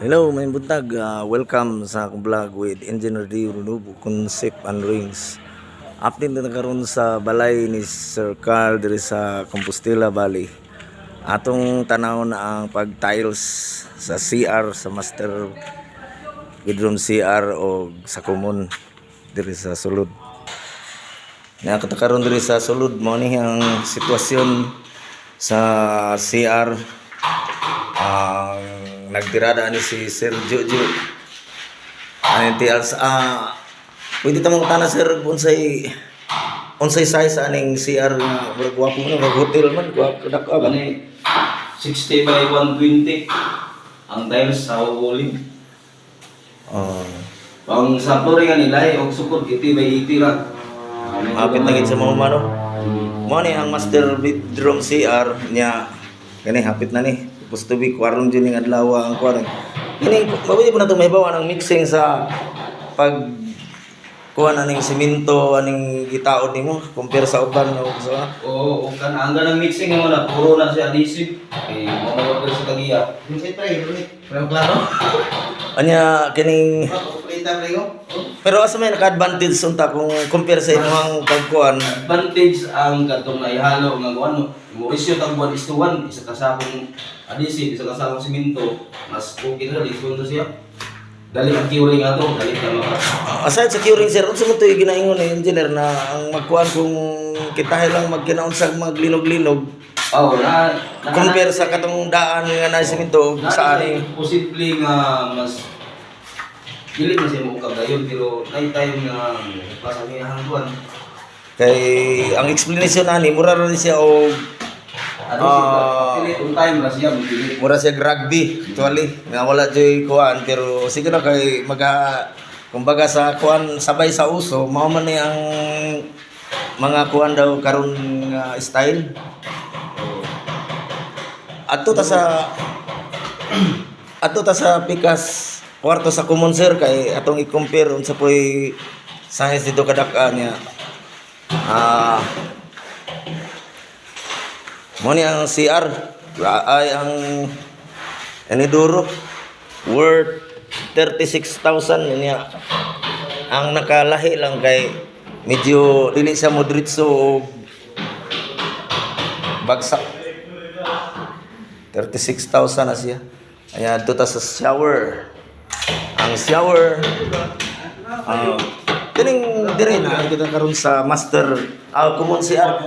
Hello, maayong buntag. Welcome sa akong vlog with Engineer D. Nubo Concept and Rings. Update na karon sa balay ni Sir Carl diri sa Compostela Valley. Atong tanaw na ang pag-tiles sa CR, sa master bedroom CR o sa common diri sa sulod. Naa kita karon diri sa sulod. Mao ni ang sitwasyon sa CR. Ang nagtirada ni si Sir Jojo. Ang tiles, pwede ta mangutana, sir, unsay unsay size aning CR nga murag gwapo man, murag hotel man, gwapo dako ba? Kani 60 by 120 ang tiles sa uling. Oh, Ang sa flooring nga nila og sukod 80 by 80 ra. Hapit na gid sa mga no. Mao ni ang master bedroom CR niya, kani hapit na ni. Supposed to be kuwaron jud ning adlaw ang kuwaron. Kini mabuti po na itong mahibaw ang mixing sa pag kuha na ning simento aning gitaod nimo compare sa uban o sa Oo, og kan ang ganang mixing nga na puro na siya adhesive. Kay mo mo sa tagiya. Unsay pre, pero klaro. Anya kining Plita pre ko. Pero asa may naka-advantage unta kung compare sa imong pagkuan? Advantage ang katong naihalo nga kuan no. Mo ratio tag 1 is to 1, isa ka sakong adhesive, isa ka sakong simento, mas okay na lisod to siya. Dali ang curing ato, dali ka maka Aside sa curing, sir, unsa man to'y ginaingon ni engineer na ang magkuan kung kitahay lang magkinaunsag maglinog-linog Oh, na, na compare sa katong daan nga na simento ug sa ani? Posible nga mas dili man siya mo dayon, pero nay time nga pas ang iyang kuan. Kay ang explanation ani mura ra ni siya og Ano siya, dili on time ra siya mo dili. Mura siya rugby actually nga wala joy kuan, pero sige na kay maga kumbaga sa kuan, sabay sa uso, mao man ni ang mga kuan daw karon nga style. Adto ta sa pikas kwarto sa common, sir, kay atong i-compare unsa po'y size dito kadak-a niya. Mo ni ang CR ay ang inidoro, worth 36,000 niya. Ang nakalahi lang kay medyo dili siya modritso og bagsak. 36,000 na siya. Ayan, dito ta sa shower. Ang shower, kining dire na kita karon sa master common CR.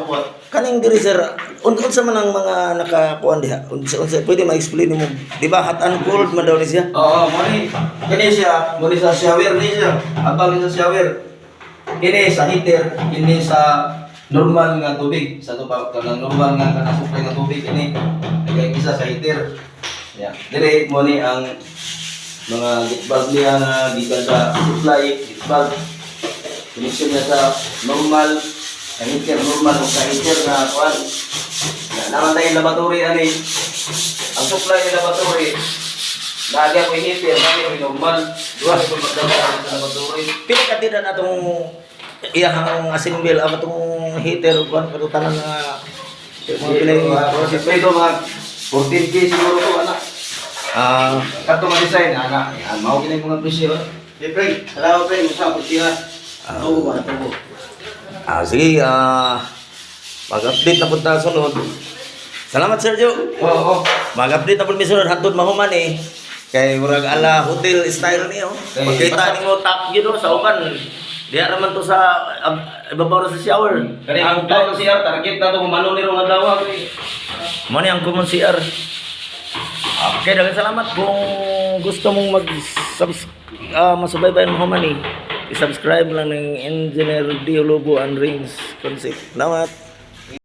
Kaning dire, sir, unsa man ang mga nakakuan diha? Unsa unsa pwede ma-explain nimo? Di ba hot and cold man daw ni siya? Oo, mo ni kini siya, mo ni sa shower ni siya. Abang ni sa shower. Kini sa heater, kini sa normal nga tubig, sa to pa kanang normal nga kanang supply nga tubig kini. Kay isa sa heater. Yeah. Dire mo ni ang mga gate valve niya nga gikan sa supply, gate valve. Connection niya sa normal, sa heater normal o sa heater na kuan. Na naman tayo lavatory ani. Ang supply ni lavatory, lagi ako heater, lagi ako normal. Duha ko magdala sa lavatory. Pila ka tira na itong iyahang assemble ang atong heater kuan pero tanan nga mga pilay? Mga ito, mga 14K siguro to anak. Kato nga design ana, yan mao kini mga presyo. Eh pre, salamat pre, usa po siya. Tubo ba, tubo. Sige, mag-update na punta sunod. Salamat, Sergio. Oo. Mag-update na po mi sunod hantod mahuman eh. Kay murag ala hotel style niyo. Kay Pagkita nimo top gyud oh, sa uban. Diha ra man to sa ibabaw ra sa shower. Kani ang tao siya target na to humano ni rong adlaw pre. Mo ni ang common CR. Okay, daghang salamat. Kung gusto mong mag masubaybayan mo man eh, i-subscribe lang ng Engineer Dio Lobo and Rings Concept. Salamat.